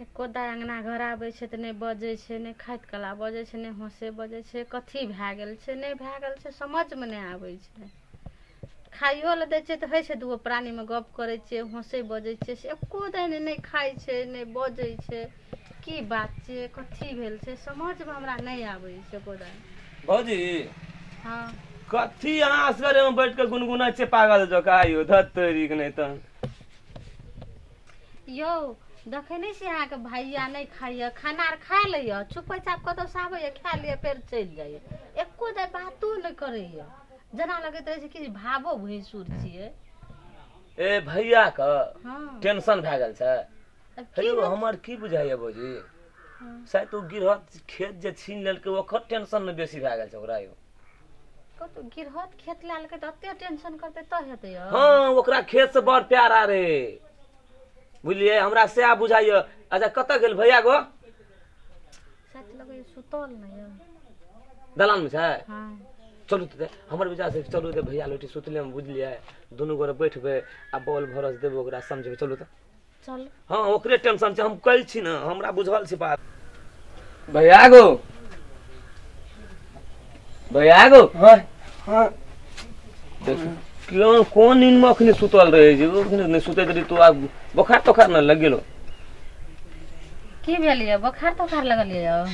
एको दाइ अङ्गना घर आबै छै तऽ नहि बजै छै, नहि खाइत कला बजै छै, नहि हँसै बजै छै। कथी भए गेल छै, नहि भए गेल छै, समझमे नहि आबै छै। खाइयो लए दै छै तऽ होइ छै दूगो प्राणीमे गप करै छियै, हँसै बजै छियै, से एको दिन नहि खाइ छै, नहि बजै छै। की बात छै, कथी भेल छै, समझमे हमरा नहि आबै छै एको दिन। भौजी हँ, कथी अहाँ असगरे में बैठ के गुनगुनाइ छियै पागल जकाँ? आइयो धत तोरी के नहि तऽ। यौ देखै नहि छियै अहाँके भैया नहि खाइया, खाना आर खा लैया, चुपे चाप कतौसँ आबैया, खा लिअ फेर चलि जाइया, एको दाइ बातो नहि करैया। जेना लगैत रहै छै कि भावो भैंसुर छियै। ए भैया के हँ, टेंशन भए गेल छै। आब की हेयौ भेल? हमर की बुझाइया भौजी, हँ, शायद ओ गिरहत खेत जे छीन लेलकै ओकर टेंशन ने बेसी भए गेल छै ओकरा यौ। कतौ गिरहत खेत लए लेलकै तऽ एते टेंशन करतै तऽ हेतै यौ? हँ, ओकरा खेत से बड़ प्यारा रे, बुझलियै? हमरा सएह बुझाइया। अच्छा कतऽ गेल भैया गो? शायद लगैया सुतल नहि यौ। दलान में छै? हँ। चलू तऽ हमर विचार से चलू तऽ भैया लोटी सुतले में, बुझलियै? दुनू गोरे बैठबै आ बॉल भरस देबै, ओकरा समझेबै। चलू तऽ। चल। हँ, ओकरे टेंशन छै, हम कहै छी ने, हमरा बुझल छै बात। भैया गो, भैया गो। हाँ हाँ। देख क्यों कोन नींद में अखनी सुतल रहे छै? अखनी नहि सुतैत रही तो आब बोखार तोखार न लग गेलो? की भेल यौ? बोखार तोखार लगल यौ?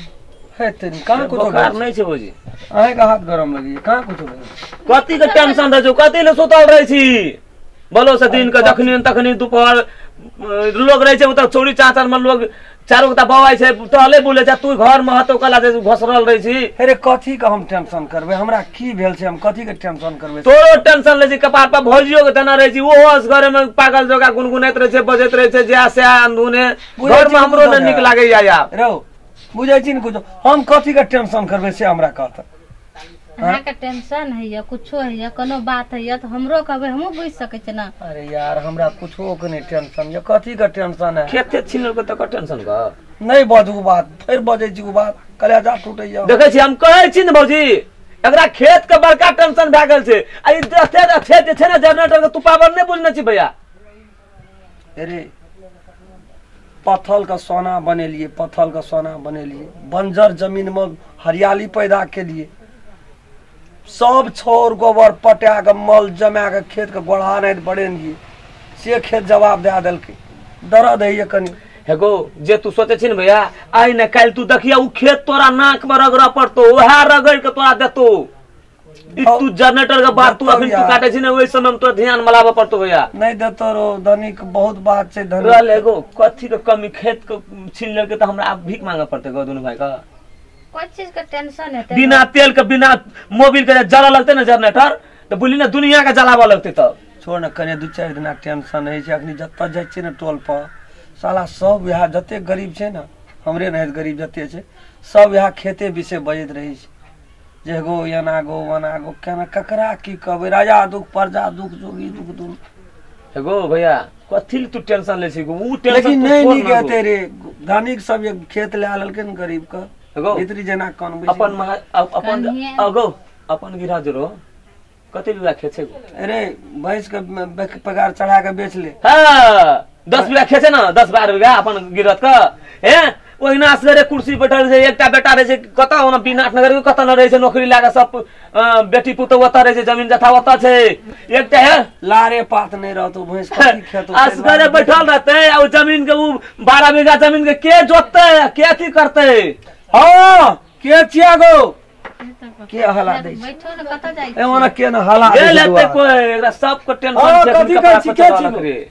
हे तेरी कहाँ कुछो बोखार भेल? नहि छै भौजी। अहें के हाथ गरम लगी, कहाँ कुछो भेल? कथी के टेंशन रहै छौ? कथी ले सुतल रहै छी बोलो से दिन के जखनी तखनी दोपहर लोग रहै छै ओतऽ चौरी चाचर में लोग चारू गोटा बौआइ छै, टहले बुलै छै, तू घर में हतो कला जे घसरल रहै छी। अरे कथी के हम टेंशन करबै? हमरा की भेल छै, हम कथी के टेंशन करबै? तोरो टेंशन लै छी कपार पर, भौजियो के देना रहै छी, ओहो असगरे में पागल जकाँ गुनगुनाइत रहै छै, बजैत रहै छै जै से अंधुने। बुझै घर छी में हमरो कुछो ने नीक लागैया आब। रौ बुझै छी ने कुछो, हम कथी के टेंशन करबै से हमरा कहत? अहाँके टेंशन होइया, कुछो होइया, कोनो बात होइया तऽ हमरो कहबै, हमहूँ बुझि सकै छियै ने। अरे यार हमरा कुछो के नहीं टेंशन ये, कथी के टेंशन है? खेत तेत छीन लेलकै तकर टेंशन के। नहीं बजू बात, फिर बजै छी उ बात, कलेजा टूटैया। देखै छी, हम कहै छी ने भौजी, एकरा खेत के बड़का टेंशन भए गेल छै। आ ई देखते खेत जे छै ने जनरेटर के तू पावर नहि बुझने छी भैया। अरे पत्थल के सोना बनेलिए, पत्थल के सोना बनेलिए, बंजर जमीन में हरियाली पैदा केलिए, सब छौर गोबर पटा के मल जमा के खेत के गोढ़ा नहीं बढ़ेलिए, से खेत जवाब दे देलकै। दर्द होइए कनी। हेगो जे तू सोचे छी ने भैया, आइ ने काल्हि तू देखिया उ खेत तोरा नाक में रगड़ पड़तो, वएह रगड़ के तोरा देतो। ई तू जनरेटर के बात तू अखन तू काटे छी ने, ओहि समय में तोरा ध्यान मलाबऽ पड़तो भैया। नहीं देतो रो, धनिक बहुत बात छै धनिक। रहल एगो कथी के कमी, खेत के छीन लेलकै तऽ हमरा आब भीख मांगऽ पड़तै गो दुनू भाई के। कोइ चीज के टेंशन हेतै? बिना तेल के बिना मोबिल के जलऽ लगतै ने जनरेटर तऽ बुझली ने दुनिया के जलाबऽ लगतै तब। छोड़ ने, कने 2-4 दिना टेंशन होइ छै। अखनी जतऽ जाइ छियै ने टोल पर, साला सब वएह जते गरीब छै ने, हमरे नहित गरीब जते छै सब वएह खेते विषय बजैत रहै छै, जे गो एना गो ओना गो, केना ककरा की कहबै, राजा दुख प्रजा दुख जोगी दुख दुख। हेगो भैया कथी ले तू टेंशन लै छी गो? उ टेंशन लेकिन तू नहीं छोड़ नीक ना गो। हेतै रे, धनिक सब एक खेत लए लेलकै ने गरीब के, हेगो भीतरी जेना कनबै छै। अपन महा अपन कन्हिये। अगो अपन गिरा जरो कते बीघा खेत छै गो? अरे भैंस के पगार चढ़ा के बेच ले। हाँ, 10 बीघा खेत छै ने, 10-12 बीघा अपन गिरत के हे ओहिना असगरे कुर्सी बैठल छै, एकटा बेटा रहै छै कतऽ ओना विनाटनगर के कतऽ न रहै छै नौकरी लागे, सब बेटी पुतोह ओतऽ रहै छै, जमीन जथा ओतऽ छै, एकटा है लारे पात नहीं रहतो भैंस कथी खेतो? असगरे बैठल रहतै आ उ जमीन के उ 12 बीघा जमीन के के जोततै, के अथी करतै? हाँ के छिया गो के हला दै छै? बैठो ने, कतऽ जाइ ए ओना के न हला दै गेल छै हेतै दुआर। कोइ, एकरा सबके टेंशन हाँ, छै कथी कपड़ा कहै छी, पर के चढ़ऽ छी गो? लगतै।